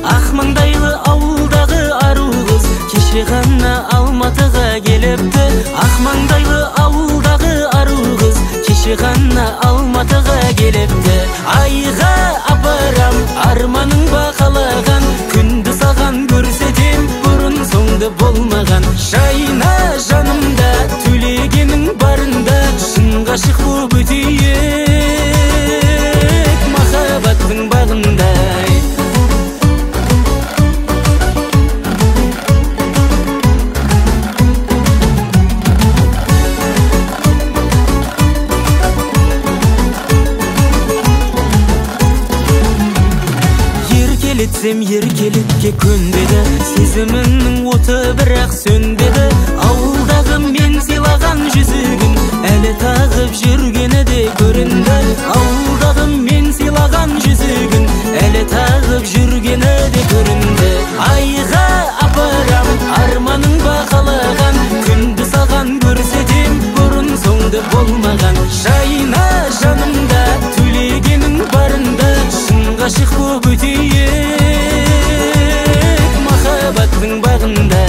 Ақ маңдайлы ауылдағы ару қыз кеше ғана Алматыға келіпті. Ақ маңдайлы ауылдағы ару қыз кеше ғана Алматыға келіпті. Айға апарам, арманың ба қалаған, күнді саған көрсетем, бұрын соңды болмаған. Жайна жанымда, төлегенің барында, шын ғашық боп өтейік махаббаттың бағында. Еркелетсем еркелікке көнбеді, сезімінің оты бірақ сөнбеді. Ауылдағы мен сыйлаған жүзігін әлі тағып жүргені де көрінді. Ауылдағы мен сыйлаған жүзігін әлі тағып жүргені де көрінді. Айға апарам, арманың ба қалаған, күнді саған көрсетем, бұрын соңды болмаған. Жайна жанымда, төлегенің барында, шын ғашық боп өтейік махаббаттың бағында.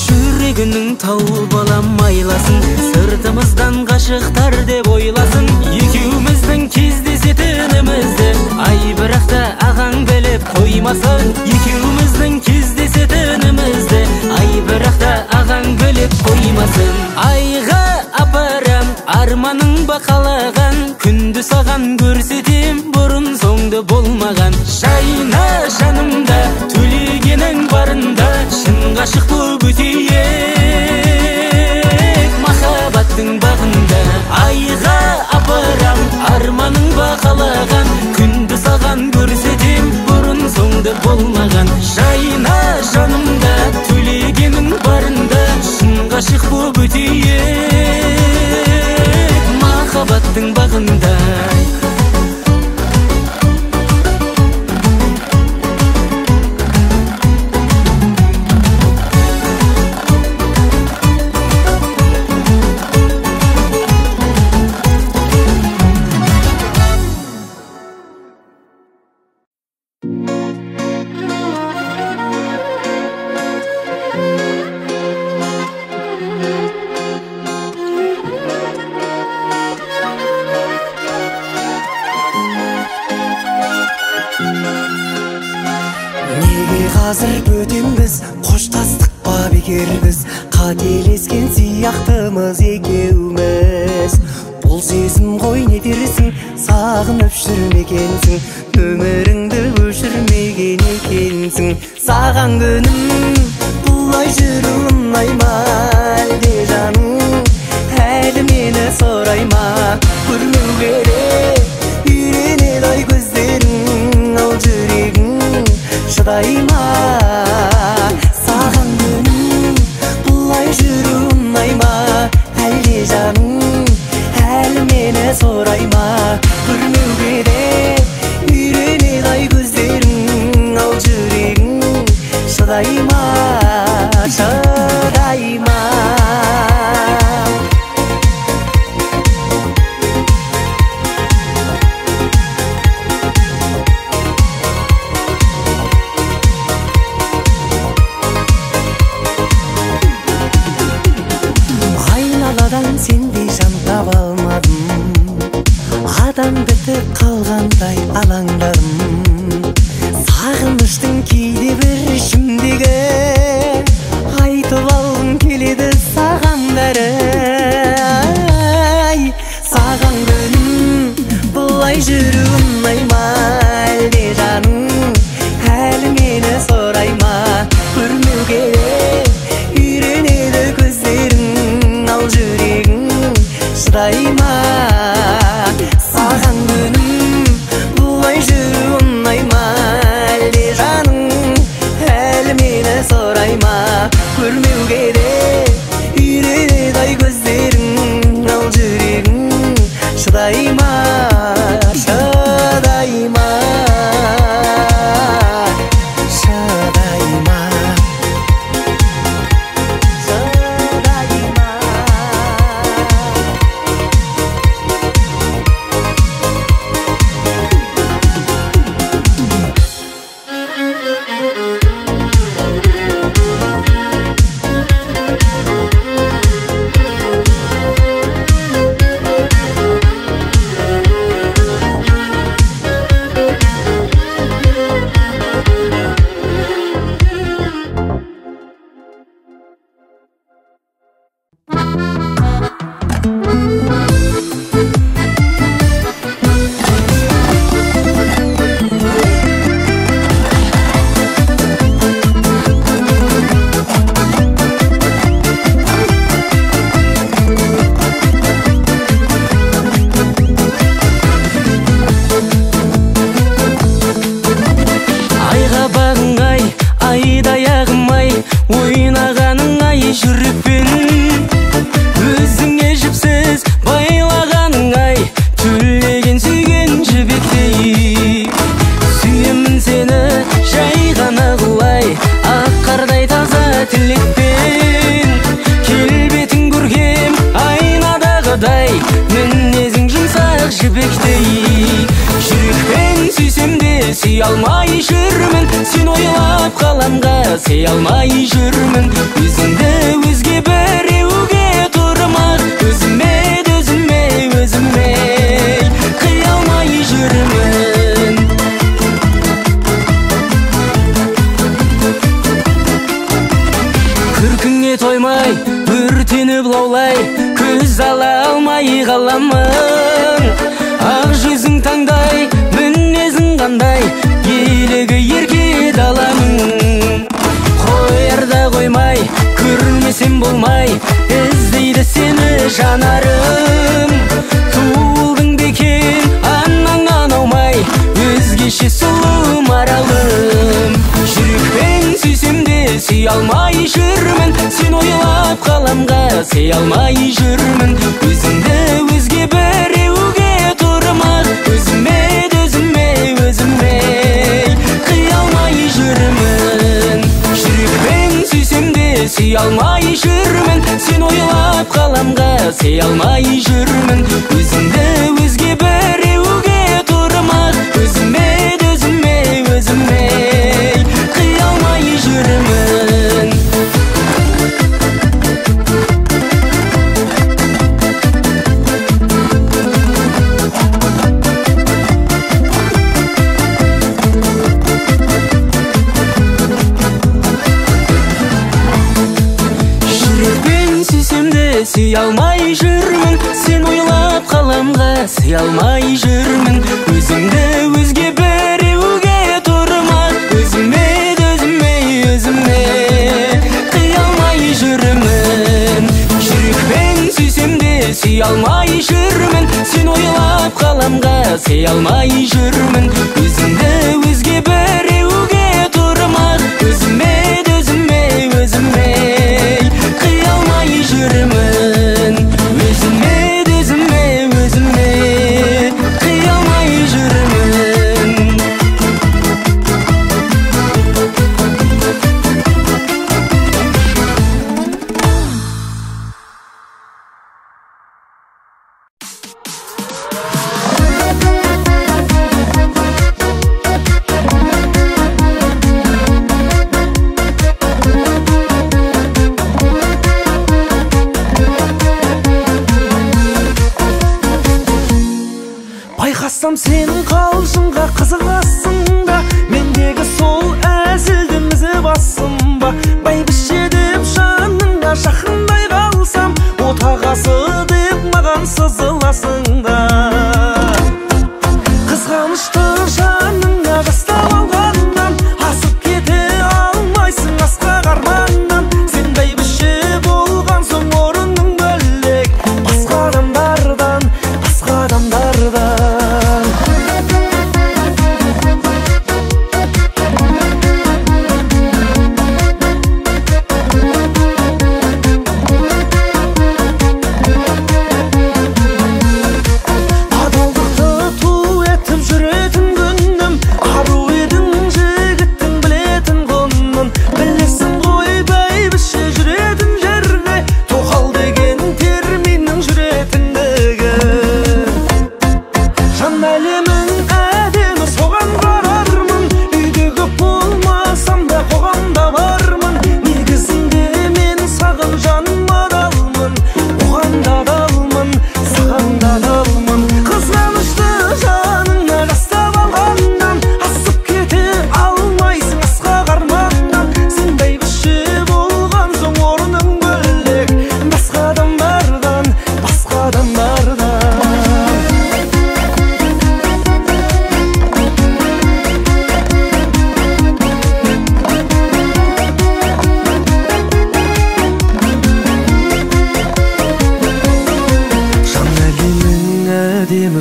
Жүрегінің тауып алам айласын, сыртымыздан ғашықтар деп ойласын. Екеуміздің кездесетінімізді ай бірақ та ағаң біліп қоймасын. Екеуміздің кездесетінімізді ай бірақ та ағаң біліп қоймасын. Айға апарам, арманың ба қалаған, күнді саған көрсетем, бұрын соңды болмаған. Жайна жанымда, төлегенің барында, шын ғашық боп өтейік махаббаттың бағында. Айға апарам, арманың ба қалаған, күнді саған көрсетем, бұрын соңды болмаған. Жайна жанымда, төлегенің барында, шын ғашық боп өтейік махаббаттың бағында. Қазір бөтенбіз, қоштастық па бекер біз, қателескен сияқтымыз екеуміз. Бұл сезім ғой не дерсің, сағынып жүрмекенсің, өміріңді өшірмеген екенсің. Саған күнім, бұлай жүру ұнай ма, әлде жаның әлі мені сұрай ма? Көрмеуге де үйренеді ай көздерің, ал жүрегің шыдай ма? Саған күнім, бұлай жүру ұнай ма, әлде жаның әлі мені сұрай ма? Көрмеуге де үйренеді ай көздерің, ал жүрегің шыдай ма, шыдай ма? Сендей жан таба алмадым, адам бітіп қалғандай алаңдадым. Сағыныштың кейде бір ішімдегі айтып алғым келеді саған бәрі. Ай, саған күнім, бұлай жүру ұнай ма, әлде жаның әлі мені сұрай ма? Көрмеуге үйренеді көздерің, ал жүрегің шыдай ма? Саған күнім, бұлай жүру ұнай ма, әлде жаның әлі мені сұрай ма? Көрмеуге де үйренеді ай көздерің, ал жүрегің Мінезің жұмсақ жібектей. Жүрекпен сүйсем де сүй алмай жүрмін, сен ойлап қаламға сый алмай жүрмін. Өзіңді өзге біреуге тұрмақ, өзіме өзіме өзіме қия алмай жүрмін. Күркіңе тоймай, өртеніп лаулай, көз ала алмай қаламын. Ақ жүзің таңдай, мінезің қандай, елігі ерке даламын. Қояр да қоймай, көрмесем болмай, іздейді сені жанарым. Туылдың бекен анаңнан аумай, өзгеше сұлу маралым. Жүрекпен сүйсем де сүй алмай жүрмін, сен ойлап қаламға сый алмай жүрмін. Өзіңді өзге біреуге тұрмақ, өзіме өзіме өзіме қия алмай жүрмін. Жүрекпен сүйсем де сүй алмай жүрмін, сен ойлап қаламға сый алмай жүрмін. Өзіңді өзге біреуге тұрмақ, өзіме өзіме өзіме қия алмай жүрмін. Жүрекпен сүйсем де сүй алмай жүрмін, сен ойлап қаламға сый алмай жүрмін. Өзіңді өзге біреуге тұрмақ, өзіме өзіме өзіме қия алмай жүрмін. Жүрекпен сүйсем де сүй алмай жүрмін, сен ойлап қаламға сый алмай жүрмін. Өзіңді өзге біреуге тұрмақ, өзіме өзіме өзіме қия алмай жүрмін. Өзіме өзіме өзіме қия алмай жүрмін. Байқасам сенің қалжыңға қызығасың да, мендегі сол әзілді мізіп ассың ба? Бәйбіше деп жаныңа жақындай қалсам, отағасы деп маған сызыласың да. Қызғанышты жаныңа жастап алғаннан, асып кете алмайсың асқақ арманнан. Сен бәйбіше болған соң орының бөлек, басқа адамдардан, басқа адамдардан.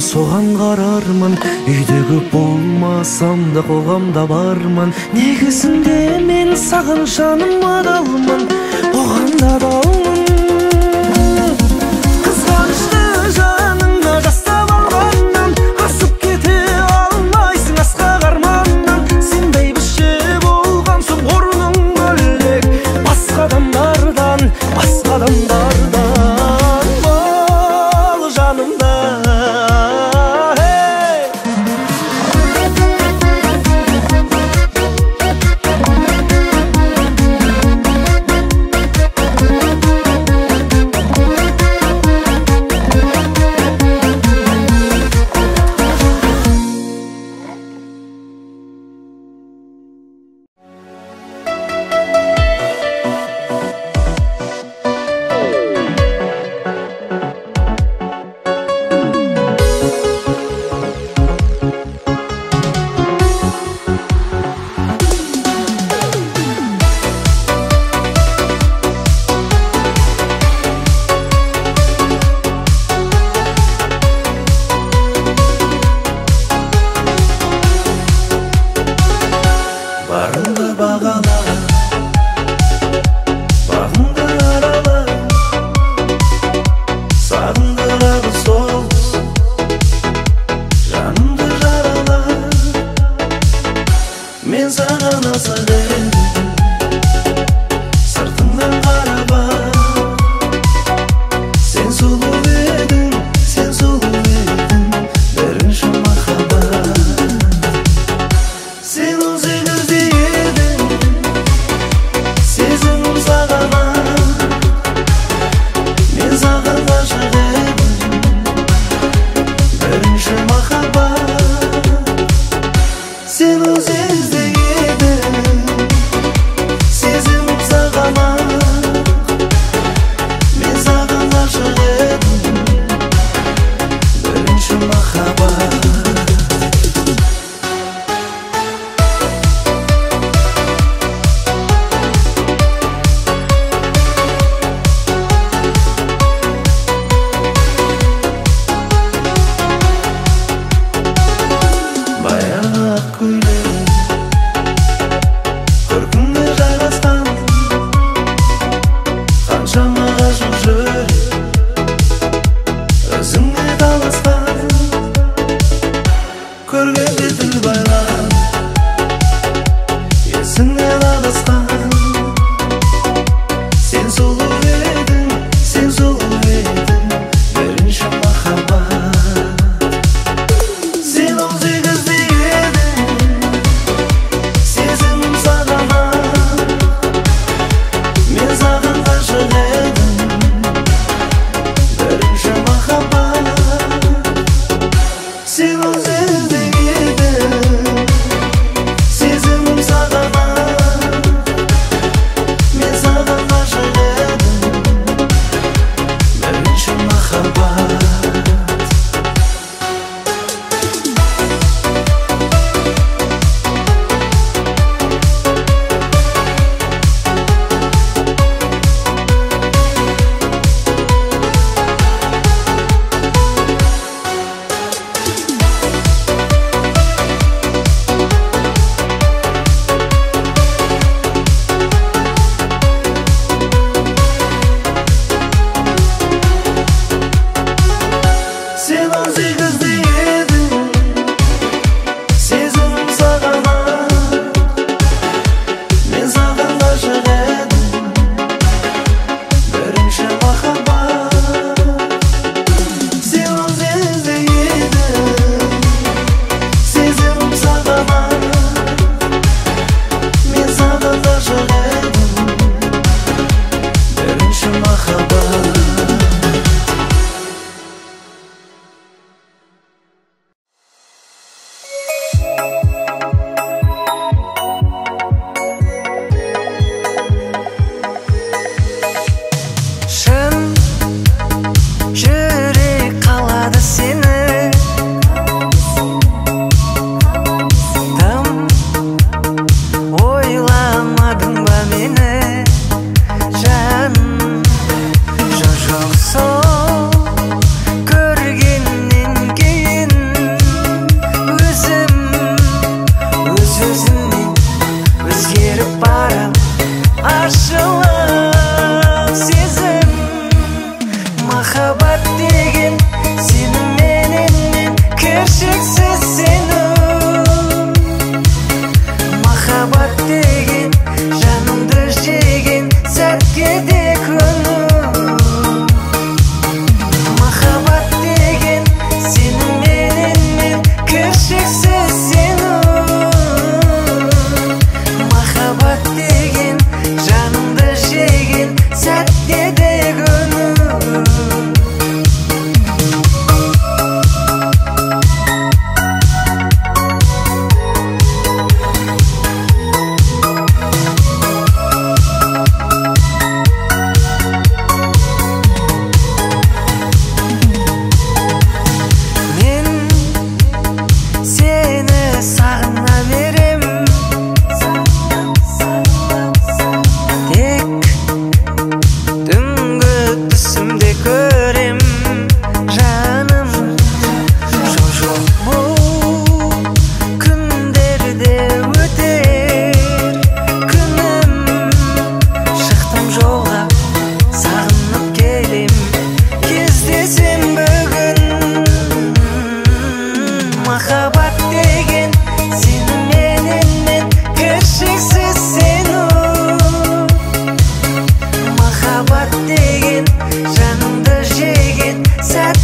Соған қарармын, үйдегі болмасам да қоғамда бармын. Негізінде мен саған жаным адалмын, оған да адалмын. Қызғанышты жаныңа жастап алғаннан, асып кете алмайсың асқақ арманнан. Сен бәйбіше болған соң орның бөлек, басқа адамдардан, басқа адамдардан. Бол жаным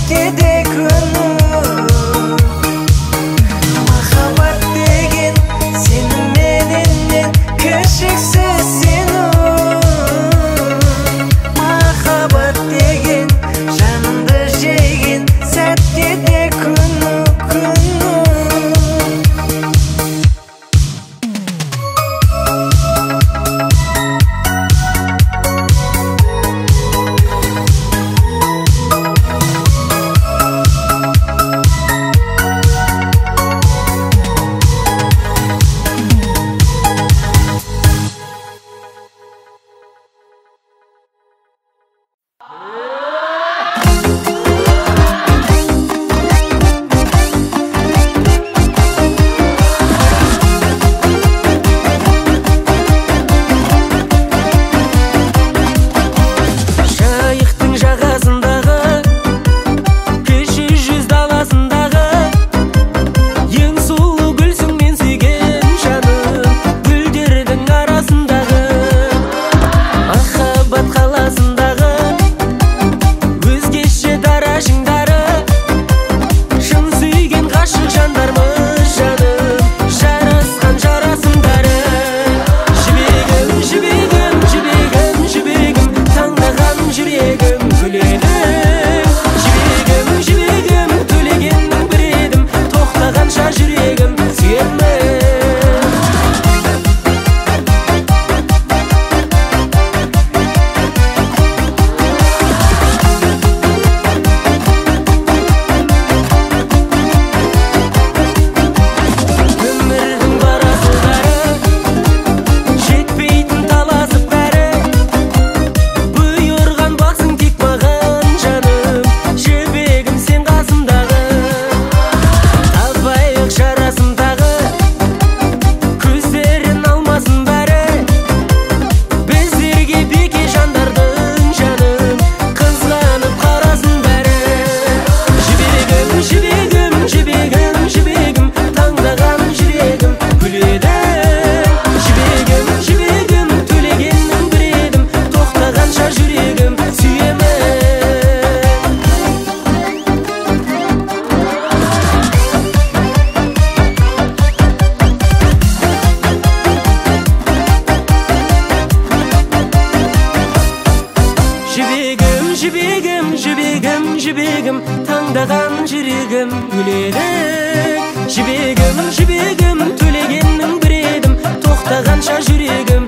сәтке де көну. Махаббат деген сеніменен кіршіксіз сену. Махаббат деген жанымды жеген сәтке де көну, көну. Жайықтың жағасындағы, кіші жүз даласындағы, ең сұлу гүлсің мен сүйген жаным, гүлдердің арасындағы, махаббат қаласындағы, өзгеше дара шыңдары, шын сүйген ғашық жандармыз жаным, жарасқан жарасымдары. Жібегім, жібегім, жібегім, жібегім, таңдаған жүрегім гүл едің. Жібегім, жібегім, төлегеннің бірі едім, тоқтағанша жүрегім сүйемін. Өмірдің бар асылдары, жетпейтін таласып бәрі, бұйырған бақсың тек маған жаным, жібегім сен қасымдағы. Табайық жарасым тағы, көздерін алмасын бәрі, біздерге беке жандардың жаным, қызғанып қарасын бәрі. Жібегім, жібегім, жібегім, жібегім, таңдаған жүрегім гүл едің. Жібегім, жібегім, төлегеннің бірі едім, тоқтағанша жүрегім сүйемін. Жібегім, жібегім, жібегім, жібегім, таңдаған жүрегім гүл едің. Жібегім, жібегім, төлегеннің бірі едім, тоқтағанша жүрегім